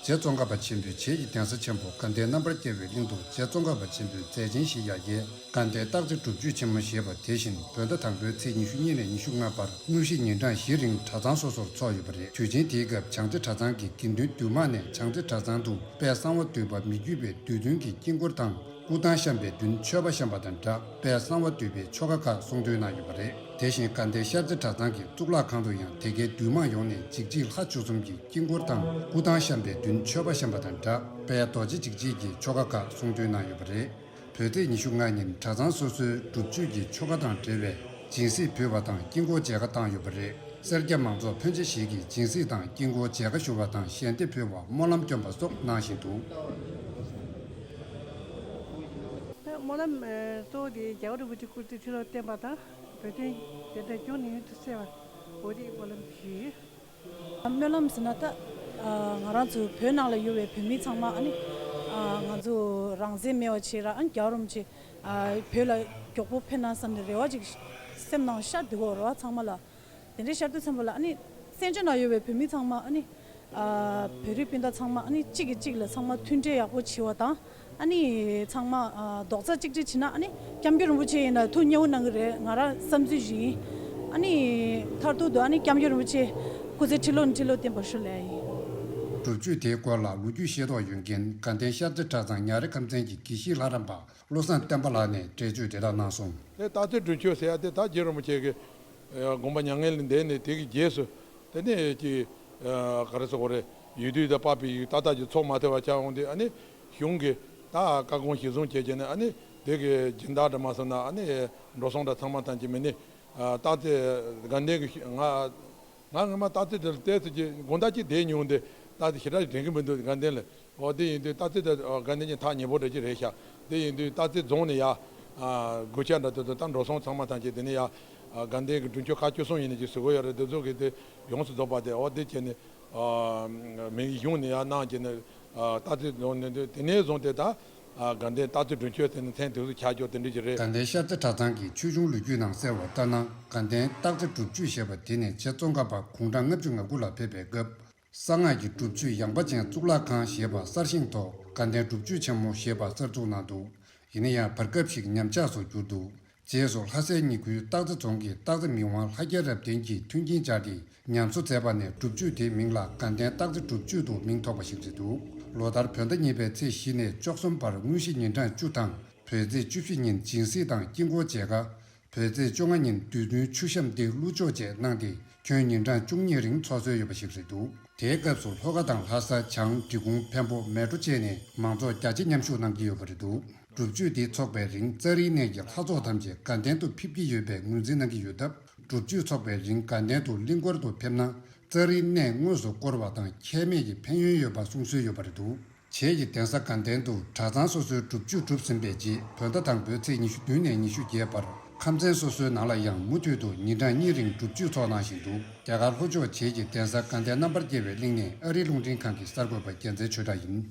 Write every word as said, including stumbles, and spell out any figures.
རྗེ་ཙོང་ཁ་པ་ཆེན་པོའི་བྱེས་ཀྱི་གདན་ས་ཆེན་པོ་དགའ་ལྡན་རྣམ་པར་རྒྱལ་བའི་གླིང་དུ། རྗེ་ཙོང་ཁ་པ་ཆེན་པོའི་མཛད་ཆེན་བཞི་ཡ་གྱལ་དགའ་ལྡན་སྟག་རྩེ་སྒྲུབ་མཆོད་ཆེན་མོ་ཞེས་པ་དེ་བཞིན་བོད་ཟླ་དང་པོའི་ཚེས་ཉི་ཤུ་གཉིས་ནས་ཉི་ཤུ་ལྔ་བར་དངོས་གཞི་ཉིན་གྲངས་བཞི་རིང་གྲྭ་ཚང་སོ་སོར་འཚོགས་ཡོད་པ་རེད། དུས་ཆེན་དེའི་སྐབས་བྱང་རྩེ་གྲྭ་ཚང་གི་དགེ་འདུན་འདུས་མང་ནས་བྱང་རྩེ་གྲྭ་ཚང་དུ་དཔལ་གསང་བ་འདུས་པ་མི་བསྐྱོད་པའི་བསྡུས་དོན་གྱི་དཀྱིལ་འཁོར་དང་། སྐུ་ཐང་བཤམས་པའི་མདུན་མཆོད་པ་བཤམས་པ་དང་སྦྲགས་དཔལ་གསང་བ་འདུས་པའི་ཆོ་ག་ཁག་གསུང་འདོན་གནང་ཡོད་པ་རེད། དེ་བཞིན་དགའ་ལྡན་ཤར་རྩེ་གྲྭ་ཚང་གི་གཙུག་ལག་ཁང་དུ་ཡང་དེ་གའི་འདུས་མང་ཡོངས་ནས་འཇིགས་བྱེད་ལྷ་བཅུ་གསུམ་གྱི་དཀྱིལ་འཁོར་དང་སྐུ་ཐང་བཤམས་པའི་མདུན་མཆོད་པ་བཤམས་པ་དང་སྦྲགས་དཔལ་རྡོ་རྗེ་འཇིགས་བྱེད་ཀྱི་ཆོ་ག་ཁག་གསུང་འདོན་གནང་ཡོད་པ་རེད། བོད་ཚེས་ཉི་ཤུ་ལྔ་ཉིན་གྲྭ་ཚང་སོ་སོའི་སྒྲུབ་མཆོད་ཀྱི་ཆོ་ག་དང་འབྲེལ་བའི་སྦྱིན་སྲེག་ཕུལ་བ་དང་དཀྱིལ་འཁོར་མཇལ་ཁ་བཏང་ཡོད་པ་རེད། སེར་སྐྱ་མང་ཚོགས་ཕོན་ཆེ་ཞིག་གིས་སྦྱིན་སྲེག་དང་དཀྱིལ་འཁོར་མཇལ་ཁ་ཞུ་བ་དང་ཞལ་འདེབས་ཕུལ་བ་སྨོན་ལམ་སྐྱོན་པ་སོགས་གནང་བཞིན་འདུག། སྨོན་ལམ་གཙོ་བོ་དེ་རྒྱལ་བ་རིན་པོ་ཆེ་སྐུ་ཚེ་ཁྲི་ལོ་བརྟན་པ་དང་བོད་དོན་བདེན་མཐའ་ཡུན་རིང་དུ་གསལ་བ། འོ་དེའི་སྨོན་ལམ་ཞུས། སྨོན་ལམ་ཟེར་ན་ད་ང་རང་ཚོ་བོད་ནང་ལ་ཡོད་པའི་བོད་མི་ཚང་མ་ཨ་ནི་ང་ཚོ་རང་བཙན་མེད་པ་བྱས་ར་ཨ་ནི་རྒྱལ་བ་རིན་པོ་ཆེ་བོད་ལ་མགྱོགས་པོ་ཕེབས་ན་བསམ་ནས་རེ་བ་ཅིག་སེམས་ནང་ཤར་འདུག་གོ། རེ་བ་ཚང་མ་ལ་དེ་འདྲའི་ཤར་དུས་ཙམ་པ་ལ་ཨ་ནི་བཙན་བྱོལ་ནང་ཡོད་པའི་བོད་མི་ཚང་མ་ཨ་ནི་བོད་རིགས་སྤུན་ཟླ་ཚང་མ་ཨ་ནི་གཅིག་གིས་གཅིག་ལ་ཚང་མ་མཐུན་འབྲེལ་ཡག་པོ་བྱེད་པ་དང་། ཨ་ནི་ཚང་མ་རྡོག་རྩ་གཅིག་སྒྲིལ་བྱེད་ན་ཨ་ནི་སྐྱབས་མགོན་རིན་པོ་ཆེ་ཡིན་ན་ཐུགས་མཉེས་པོ་གནང་གི་རེད། ང་རང་བསམ་ཚུལ་ཞིག་ཡིན། ཨ་ནི་མཐར་ཐུག་ཏུ་ཨ་ནི་སྐྱབས་མགོན་རིན་པོ་ཆེ་སྐུ་ཚེ་ཁྲི་ལོ་ནས་ཁྲི་ལོ་བརྟན་པར་ཤོག་ལབ་ཡིན། སྒྲུབ་མཆོད་དེའི་སྐོར་ལ་ལོ་རྒྱུས་ཤེས་རྟོགས་ཡོད་མཁན་དགའ་ལྡན་ཤར་རྩེ་གྲྭ་ཚང་ཉ་རི་ཁམས་ཚན་གྱི་དགེ་བཤེས་ལྷ་རམས་པ་བློ་བཟང་བསྟན་པ་ལགས་ནས་འགྲེལ་བརྗོད་དེ་དག་གནང་སོང་། དེ་སྟག་རྩེ་སྒྲུབ་མཆོད་ཟེར་ཡ་དེ་ད་རྗེ་རིན་པོ་ཆེ་གི་དགོངས་པ་མྱ་ངན་ལས་འདས་ནས་དེ་གི་རྗེས་སུ་དེ་ནས་ཀྱི་ག་རེ་ཟེར་དགོས་རེད། ཡུལ་དུས་དང་པགས་པའི་ཡུལ་ཏག་ཏག་ཅིག་ཚོགས་མ་ཐུབ་པ་ཆགས་འོང་དུས་ཨ་ནི་གཞུང་གི་ད་བཀའ་དགོངས་གཞིར་བཟུང་བྱས་བྱས་ནས་ཨ་ནི་དེ་གི་སྦྱིན་བདག་འདྲ་མ་སོང་ན་ཨ་ནི་འགྲོ་སོང་འདྲ་ཚང་མ་ཐམས་ཅད་མི་ནི་སྟག་རྩེ་དགའ་ལྡན་གི་ང་ང་སྔོན་མ་སྟག་རྩེ་དེར་བལྟས་ཚེ་ཀྱི་དགོང་དག་ཅིག་བསྡད་མྱོང་དེ་སྟག་རྩེ་ཞེ་དྲག་དྲན་གི་མི་འདུག་དགའ་ལྡན་ལ། འོ་དེ་ཡིན་དུས་སྟག་རྩེ་དེ་དགའ་ལྡན་གྱི་ཐག་ཉེ་པོ་འདྲ་ཅིག་རེད་ཤག་དེ་ཡིན་དུས་སྟག་རྩེ་རྫོང་ནས་ཡ་སྒོ་ཆ་འདྲ་དེ་ཚོ་ད་འགྲོ་སོང་ཚང་མ་ཐམས་ཅད་དེ་ནས་ཡ་དགའ་ལྡན་གྱི་སྒྲུབ་མཆོད་ཁག་བཅུ་གསུམ་ཡིན་ནས་ཅིག་བཟོ་གི་ཡོད་རེད། དེ་ཚོ་གི་དེ་ཡོངས་སུ་རྫོགས་པ་དེ་འོ་དེ་བྱས་ནས་མི་གཞུང་ནས་ཡ་གནང་བྱས་ནས་སྟག་རྩེ་རྫོང་ནས་དེ་ནས་བཟུང་སྟེ་ད་དགའ་ལྡན་སྟག་རྩེ་སྒྲུབ་མཆོད་ཟེར་ནས་མཚན་དེ་ཚོ་ཆགས་ཀྱོག་དེ་འདྲ་ཅིག་རེད། དགའ་ལྡན་ཤར་རྩེ་གྲྭ་ཚང་གི་ཆོས་འབྱུང་ལོ་རྒྱུས་ནང་གསལ་བ་ལྟར་ན་དགའ་ལྡན་སྟག་རྩེ་སྒྲུབ་མཆོད་ཞེས་པ་དེ་ནི་རྗེ་ཙོང་ཁ་པ་དགུང་གྲངས་ལྔ་བཅུ་ང་དགུ་ལ་ཕེབས་པའི་སྐབས། གསང་སྔགས་ཀྱི་སྒྲུབ་མཆོད་ཡངས་པ་ཅན་གཙུག་ལག་ཁང་ཞེས་པ་གསར་བཞེངས་ཐོག་དགའ་ལྡན་སྒྲུབ་མཆོད་ཆེན་མོ་ཞེས་པ་གསར་བཙུགས་གནང་འདུག་ཡིན་ན་ཡང་བར་སྐབས་ཤིག་ཉམས་ཆག་སུ་གྱུར་འདུག་རྗེས་སུ་ལྷ་སའི་ཉེ་ཁུལ་སྟག་རྩེ་རྫོང་གི་སྟག་རྩེ་མི་དབང་ལྷ་རྒྱལ་རབ་བརྟན་གྱིས་མཐུན་རྐྱེན་སྦྱར་ཏེ་ཉམས་གསོ་མཛད་པ་ནས་སྒྲུབ་མཆོད་དེའི་མིང་ལ་དགའ་ལྡན་སྟག་རྩེ་སྒྲུབ་མཆོད་དུ་མིང་ཐོགས་པ་ཞིག་རེད་འདུག་ལོ་ལྟར་བོད་ཟླ་གཉིས་པའི་ཚེས་བཞི་ནས་བཅུ་གསུམ་བར་དངོས་གཞི་ཉིན་གྲངས་བཅུ་དང་བོད་ཚེས་བཅུ་བཞི་ཉིན་སྦྱིན་སྲེག་དང་དཀྱིལ་འཁོར་མཇལ་ཁ། བོད་ཚེས་བཅོ་ལྔ་ཉིན་བསྡུས་དོན་ཆུ་བཤམས་ཏེ་བླུ་ཆོག་བཅས་གནང་སྟེ་ཁྱོན་ཉིན་གྲངས་བཅུ་གཉིས་རིང་འཚོགས་སྲོལ་ཡོད་པ་ཞིག་རེད་འདུག་དེའི་སྐབས་སུ་ལྷོ་ཁ་དང་ལྷ་ས་བྱང་འབྲི་གུང་འཕན་པོ་མལ་གྲོ་བཅས་ནས་མང་ཚོགས་བརྒྱ་ཆ་མཉམ་ཞུགས་གནང་གི་ཡོད་པ་རེད་འདུག་སྒྲུབ་མཆོད་འདི་འཚོགས་པའི་རིང་ཙཱ་རིའི་གནས་ཀྱི་ལྷ་ཚོགས་ཐམས་ཅད་དགའ་ལྡན་དུ་ཕེབས་ཀྱི་ཡོད་པའི་ངོས་འཛིན་གནང་གི་ཡོད་སྟབས་སྒྲུབ་མཆོད་འཚོགས་པའི་རིང་དགའ་ལྡན་དུ་གླིང་སྐོར་དུ་ཕེབས་ན་ཙཱ་རིའི་གནས་དངོས་སུ་བསྐོར་བ་དང་ཁྱད་མེད་ཀྱི་ཕན་ཡོན་ཡོད་པ་གསུང་སྲོལ་ཡོད་པ་རེད་འདུག་བྱེས་ཀྱི་གདན་ས་དགའ་ལྡན་དུ་གྲྭ་ཚང་སོ་སོའི་སྒྲུབ་མཆོད་གྲུབ་ཟིན་པའི་རྗེས་བོད་ཟླ་དང་པོའི་ཚེས་ཉི་ཤུ་བདུན་ནས་ཉི་ཤུ་བརྒྱད་བར་ཁམས་ཚན་སོ་སོའི་ནང་ལ་ཡང་མུ་མཐུད་དུ་ཉིན་གྲངས་གཉིས་རིང་སྒྲུབ་མཆོད་འཚོགས་གནང་བཞིན་འདུག་རྒྱ་གར་ལྷོ་ཕྱོགས་བྱེས་ཀྱི་གདན་ས་དགའ་ལྡན་རྣམ་པར་རྒྱལ་བའི་གླིང་ནས་ཨ་རིའི་རླུང་འཕྲིན་ཁང་གི་གསར་འགོད་པ་རྒྱལ་མཚན་ཆོས་གྲགས་ཡིན།